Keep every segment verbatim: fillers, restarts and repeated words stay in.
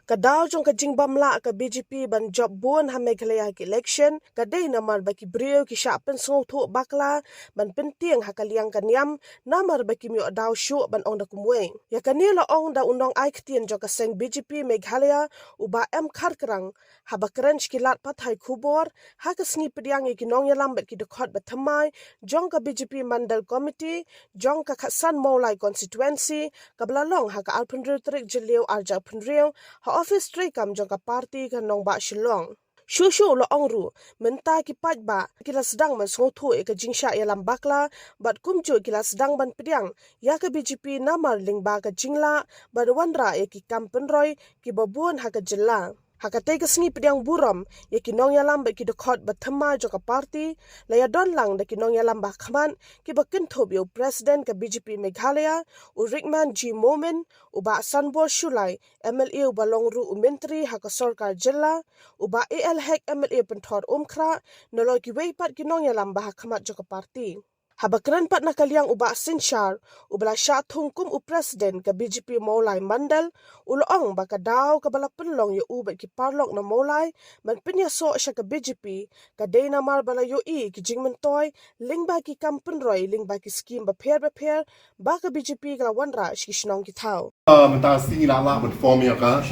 Ka daw jong ka jingbym lah ka B J P ban jop bun ha Meghalaya ha ki election ka dei namar ba ki briew ki shah pynsngewthuh bakla ban pyntieng ha ka liang ka niam namar ba kim ïoh daw shuh ban ong da kumwei. Ïa kane la ong da u nongai ktien jong ka seng B J P Meghalaya, u Bah M Kharkrang, haba kren sha ki lad pathai khubor ha ka sngi pdiang ïa ki nongïalam bad ki dkhot ba thymmai jong ka B J P Mandal Committee jong ka khatsan Mawlai Constituency kaba la long ha ka arphew hynriew tarik Jylliew arhajar arphew hynriew ha office treikam jong ka party ka nongbah Shillong. Shuh shuh u la ong ruh mynta ki paidbah ki la sdang ban sngewthuh ïa ka jingshah ïalam bakla bad kumjuh ki la sdang ban pdiang ïa ka B J P namar lyngba ka jinglah ban wanrah ïa ki kam pynroi kiba bun ha ka jylla. Ha katei ka sngi pdiang burom ïa ki nongïalam bad ki dkhot ba thymmai jong ka party la ïadon lang da ki nongïalam ba khmat kiba kynthup ïa u President ka B J P Meghalaya, u Rickman G Momin, u Bah Sanbor Shullai, M L A uba long ruh u Myntri ha ka sorkar jylla, u Bah A L Hek, M L A Pynthor Umkhrah, nalor kiwei pat ki nongïalam ba ha khmat jong ka party. Haba kren pat na ka liang u Bah Synshar, uba la shah thung kum u President ka B J P Mawlai Mandal, u la ong ba ka daw kaba la pynlong ïa u bad ki paralok na Mawlai ban pynïasoh sha ka B J P ka dei namar ba la ïohi ki jingmyntoi lyngba ki kam pynroi lyngba ki skim bapher bapher ba ka B J P ka la wanrah sha ki shnong ki thaw. Ah, mynta sngi la lah ban form ïa ka,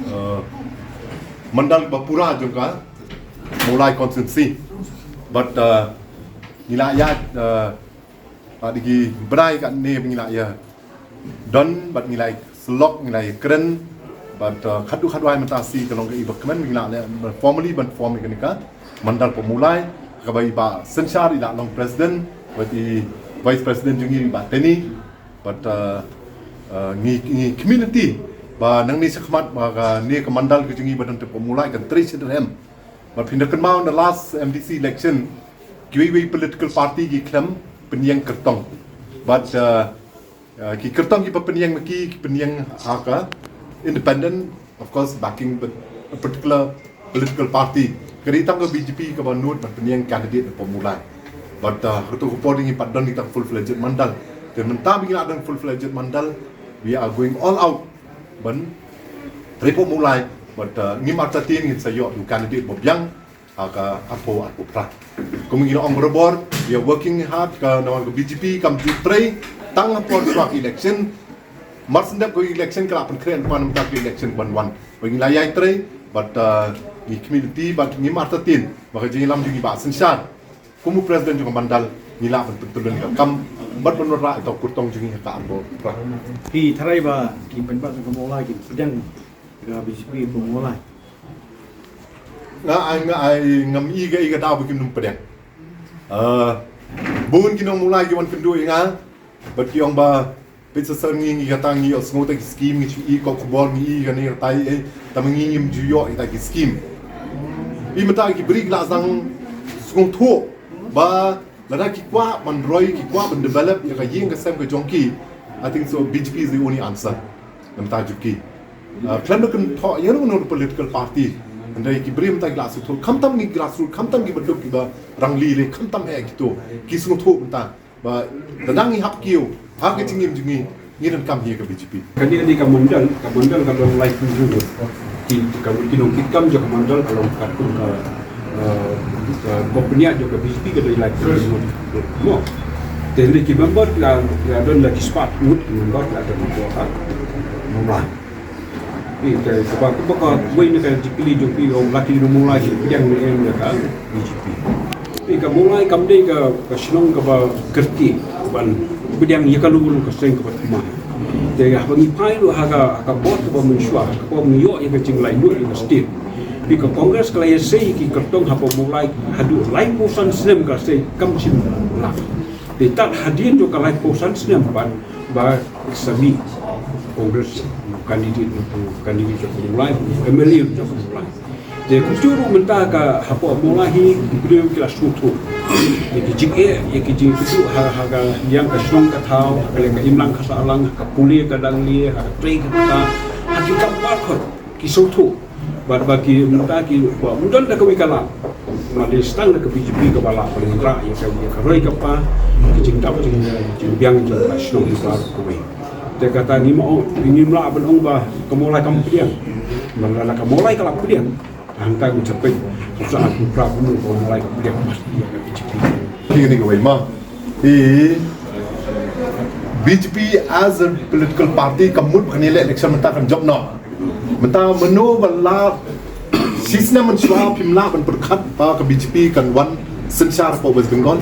ah, mandal ba pura jong ka Mawlai constituency. But, ah, ngi la ïa, ah, ah, dei ki bnai kane ngi la ïa don, but ngi la ïa syllok, ngi la ïa kren, but, ah, khadduh khadwai mynta sngi ka long ka i ba kmen ngi la ïa formally ban form ïa kane ka mandal Pamulai, kaba i Bah Synshar i la long president, but i vice president jong ngi i Bah Teni, but, uh, uh, ngi, ngi community ba nangne shakhmat ba kane ka mandal ka jong ngi ba don te Pamulai kan trei shaduh em. But phin da kynmaw in the last M D C election, kiwei wei political party ki khlem pynïeng kyrtong. But, uh, uh, ki kyrtong kiba pynïeng ma ki, ki pynïeng ha ka independent, of course, backing with a particular political party. Ka dei tang ka B J P kaba nud ban pynïeng candidate na Pamulai. But, uh, kato ka por ngi pat don kita full-fledged mandal. Te mynta ba ngi la don full-fledged mandal, we are going all out ban trei Pamulai. But, uh, ngim artatien ngin sa ïoh u candidate ba biang ha ka arphew arphew phra. Kum ngi la ong barabor, we are working hard, ka namar ka B J P kam ju trei tang ha por shuwa ka election. Mar shen dep ka election ka la pynkhreh, namar mynta ka election ban wan. Ba ngi la ïai trei, but, uh, ngi community, but ngim artatien ba ka jingïalam jong i Bah Synshar kum u president jong ka mandal, ngi lah ban pyntylun ka kam bad ban wanrah ïa ka kyrtong jong ngi ha ka arphew phra. Phi tharai ba ki paidbah jong ka Mawlai kin pdiang ïa ka B J P Pamulai? Nga ai, nga ai, ngam i ka, i ka daw ba kim nym pdiang. Ah, bun ki nong Mawlai ki wan kynduh ïa nga bad ki ong ba peit sa sar ngi, ngi kata ngi ïohsngew ta ki skim, ngi shu i ko khubor, ngi i kane kata, eh, tangba ngi ngim ju ïoh ïa ta ki skim. Phi mynta ki briew ki la sdang sngewthuh ba lada ki kwah ban roi, ki kwah ban develop ïa ka ïing ka sem ka jong ki, I think so B J P is the only answer. Mynta jong ki, ah, khlem da kynthoh ïa no no political party. Hynrei ki briew mynta ki la sngewthuh, khamtam ngi grassroot, khamtam ki baduk kiba rangli lei, khamtam eh kito ki sngewthuh mynta. Ba lada ngi hap kiew ha ka jingim jong ngi, ngi donkam hi ïa ka B J P. Kane ka dei ka mandal, ka mandal ka long laiphew ngut. Ki, ka, ki nongkitkam jong ka mandal ka long katkum ka, eh, ka company jong ka B J P ka dei laiphew ngut. Mo. Te hynrei ki member ki la, ki la don la ki spah ngut ki member ki la don hapoh ka Mawlai. Phi, ka, kaba, kaba kawei na ka jingkylli jong phi, ong la ki nong Mawlai ki pdiang ne em ïa ka B J P. Phi, ka Mawlai kam dei ka, ka shnong kaba kyrkieh ban pdiang ïa kano kano ka seng kaba thymmai. Te haba ngi phai ruh ha ka, ha ka bor kaba mynshuwa, ha kaba ngi ïoh ïa ka jinglait lut ïa ka state. Phi, ka Congress ka la ïasei ki kyrtong hapoh Mawlai haduh laiphew san snem ka la sei kam shym lah. Te tad hadien jong ka laiphew san snem pat ba sa mih Congress candidate, candidate jong ka Mawlai, M L A jong ka Mawlai. Te kumjuh ruh mynta ka hapoh Mawlai hi ki briew ki la sngewthuh ïa ki jingeh, ïa ki jingkyrduh ha, ha ka liang ka shnong ka thaw, ha ka liang ka imlang ka sahlang, ha ka pule ka dangle, ha ka trei ka kta, ha ki kam baroh ki sngewthuh. Bad ba ki mynta ki ba ym don da kawei ka lad. Namar lei tang da ka B J P kaba lah ban wanrah ïa ka, ïa ka roi ka par, ka jingdap jing, jingbiang jong ka shnong baroh kawei. Te kata ngi ma ong, ngi ma lah ban ong ba ka Mawlai kam pdiang. Ba la ka Mawlai ka la pdiang. Hangta ngi sa peit, sa ku pra ku ka Mawlai ka pdiang. Mas ïa ka B J P. Kini ka wei ma. I B J P as a political party ka mut ba kan ïaleh election mynta kan jop noh. Mynta mano ba la shisnem mynshuwa phim lah ban pyrkhat ba ka B J P kan wan synshar hapoh West Bengal.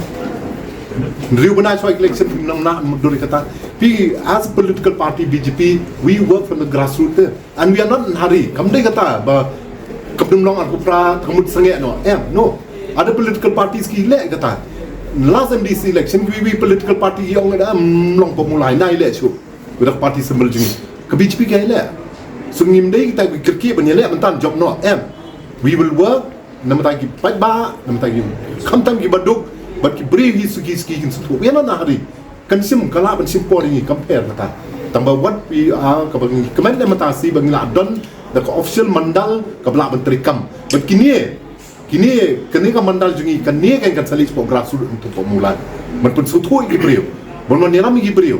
Hynriew bnai shuwa election phim nang nah mutdur kata. Phi as a political party B J P, we work from the grassroots. And we are not in hurry. Kam dei kata ba ka pdum long ar ku pra ka mut sangeh noh. Em, no. Other political parties ki leh kata. Last M D C election, we, we political party ki ong da, em, long pa Mawlai na leh shu. Wada ka party symbol jong ngi. Ka B J P ka leh. So ngim dei kita ki kyrkieh ban leh mynta jop noh. Em. We will work. Namar ki paidbah, namar ki khamtam ki baduk, bad ki briew hi suki suki kin sngewthuh. We are not in a hurry. Kan shim ka lah ban shim por ïa ngi compare kata. Tang ba wat pi a ka ba ngi kmen da mynta shi ba ngi lah don da ka official mandal ka ba lah ban trei kam. Bad kine, kine, kane ka mandal jong ngi, kane kan kan sa leit sha grassroots, hangto pa Mawlai. Ban pynsngewthuh ïa ki briew. Ban wan ïalam ïa ki briew.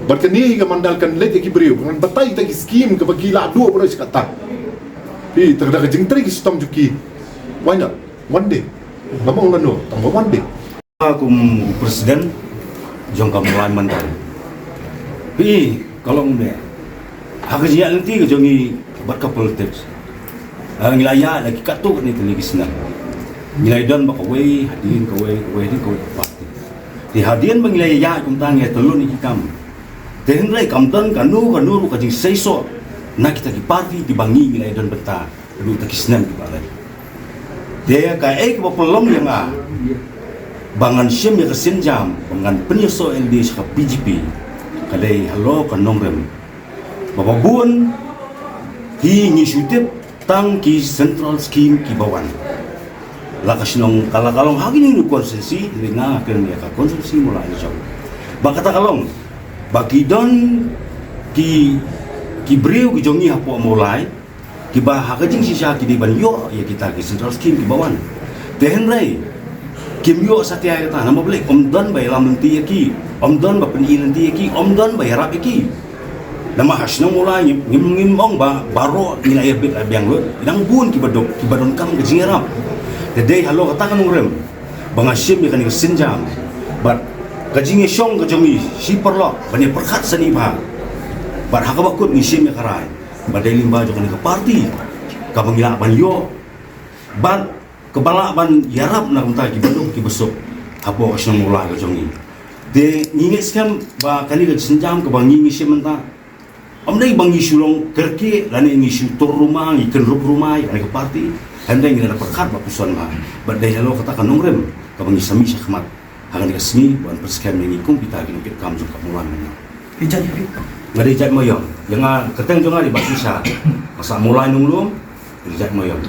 Bad kane ka mandal kan leit ïa ki briew. Ban batai ïa ki skim ka ba ki lah duh baroh shi katta. Phi, tang da ka jingtrei ki shitom jong ki. Why not? One day. Ngam ong lano, tang ba one day. Kum u president jong ka Mawlai Mandal. Phi, ka long ne. Ha ka jingïaid lynti ka jong ngi bad ka politics. Ah, ngi la ïaid la ki katto katne tylli ki snem. Ngi la don ba kawei hadien, kawei, kawei hadien, kawei party. Te hadien ba ngi la ïaid kumta ngi la tylli ki kam. Te hynrei kam don kano kano ruh ka jingseisoh na kita ki party kiba ngi, ngi la don bynta ruh ta ki snem kiba la. Te kaei kaba pynlong ïa nga ba ngan shim ïa ka sienjam ba ngan pynïasoh ïalade sha ka B J P, ka dei halor ka nongrim ba, ba bun hi ngi shu tip tang ki central scheme kiba wan. La ka shnong ka la ka long ha kine ki constituency, hynrei nga kren ïa ka constituency Mawlai Jong. Ba kata ka long ba ki don ki, ki briew ki jong ngi hapoh Mawlai kiba ha ka jingshisha ki dei ban ïoh ïa kita ki central scheme kiba wan. Te hynrei kim ïoh satia ïa kata, namar balei? Ym don ba ïalam lynti ïa ki, ym don ba pyni lynti ïa ki, ym don ba ïarap ïa ki. Namar ha shnong Mawlai ngim, ngim, ngim ong ba baroh ngi la ïabit la biang lut. Dang bun kiba duk, kiba donkam ka jingïarap. Te dei halor kata ka nongrim ba nga shim ïa kane ka sienjam bad ka jingïashong ka jong ngi shi paralok ban ïa pyrkhat sani bha. Bad ha kaba kut ngi shim ïa ka rai ba dei lyngba jong kane ka party kaba ngi lah ban ïoh bad kaba lah ban ïarap na ka bynta kiba duk kiba suk hapoh ka shnong Mawlai ka jong ngi. Te ngi ngeit skhem ba kane ka sienjam kaba ngi, ngi shim mynta, ym dei ba ngi shu long kyrkieh lane ngi shu tur rumah, ngi kynrup rumah ïa kane ka party. Hynrei ngi la pyrkhat ba pyrshang bha bad dei halor kata ka nongrim kaba ngi sa mih sha khmat ha kane ka sngi ban pynskhem ïa ngi kum kita ki nongkitkam jong ka Mawlai Mandal. Nga dei jait Mawïong, ïa nga kyrteng jong nga dei Bah Shisha. Nga sah Mawlai Nonglum, dei jait Mawïong.